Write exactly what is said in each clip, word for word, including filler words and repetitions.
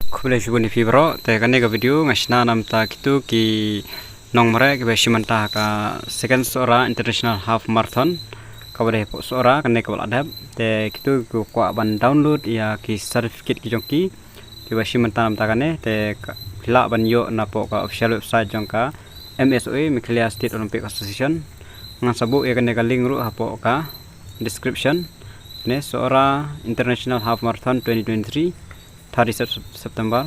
Khublei shibun ïa phi baroh. Te kane ka video nga shna namta kito ki nongmareh kiba shim bynta ha ka second Sohra International Half Marathon kaba dei hapoh Sohra kane kaba la dep. Te kito ki kwah ban download ïa ki certificate ki jong ki kiba shim bynta namta kane, te ka, phi lah ban ïoh napoh ka official website jong ka M S O A, Meghalaya State Olympic Association. Ngan sa buh ïa kane ka link ruh hapoh ka description. Ne, Sohra International Half Marathon twenty twenty-three, thirty Sep-, September.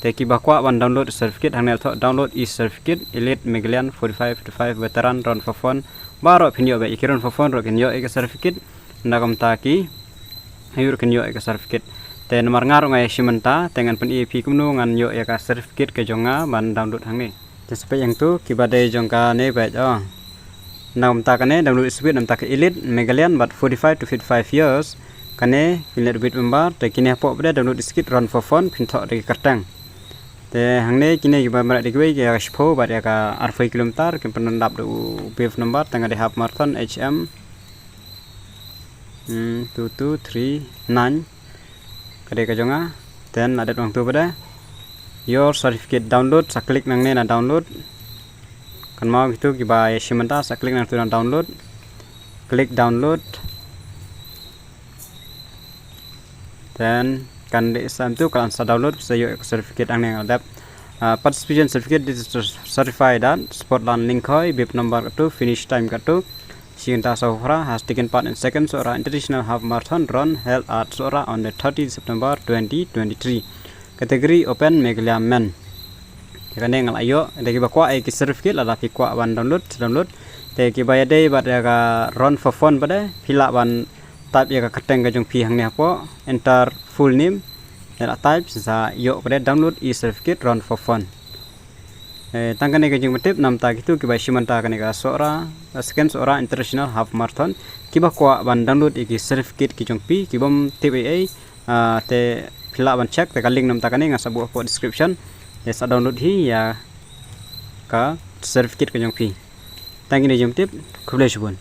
Te kiba kwah ban download certificate, hangne thoh download e-certificate, Elite, Meghalayan, forty-five, fifty-five, Veteran, Run for Fun. Baroh phin ïoh beit, ïa ki Run for Fun ruh kin ïoh ïa ka certificate. Nda kumta ki ayu ruh kin ïoh ïa ka certificate. Te namar nga ruh nga ïa shim bynta, te ngan pyni ïa phi kumno ngan ïoh ïa ka certificate ka jong nga ban download hangne. Te sa peit hangto kiba dei jong kane beit, oh. Nda kumta kane download e-certificate namta ka Elite, Meghalayan bad forty-five to fifty-five years. Kane phin leit beit member, te kine hapoh ba dei download e-certificate, Run for Fun, phin thoh da ki kyrteng. Te hangne kine kiba mareh da kiwei, ïa ka shiphew bad ïa ka arphew kilometer, kin pyndap da u bib number, tang ka dei half marathon, H M. Hmm, two two three nine. Ka dei ka jong nga. Then la dep hangto ba dei your certificate download, sa click nangne na download. Kynmaw kito kiba ïa shim bynta, sa click nangto na download. Click download. Then kan dei sa hangto, kan sa download, sa ïoh certificate hangne nga la dep. Ah, participation certificate, this is to certify that Sportland Lyngkhoi, bib number katto, finish time katto, shi kynta saw phra, has taken part in second Sohra International Half Marathon run held at Sohra on the thirtieth September twenty twenty-three. Category Open, Meghalaya Men. Ïa kane nga la ïoh, da kiba kwah ïa ki certificate, lada phi kwah ban download, download. Te kiba ïadei bad ïa ka Run for Fun ba dei, phi lah ban type ïa ka kyrteng ka jong phi hangne hapoh, enter full name, ïa la type, sa ïoh ba dei download e-certificate Run for Fun. Eh, tang kane ka jingpyntip namta kito kiba shim bynta kane ka Sohra, ka second Sohra International Half Marathon. Kiba kwah ban download ïa ki certificate ki jong phi, kibym tip ei ei, ah, te phi lah ban check, te ka link namta kane nga sa buh hapoh description. Te sa download hi ïa ka certificate ka jong phi. Tang kine jingpyntip, khublei shibun.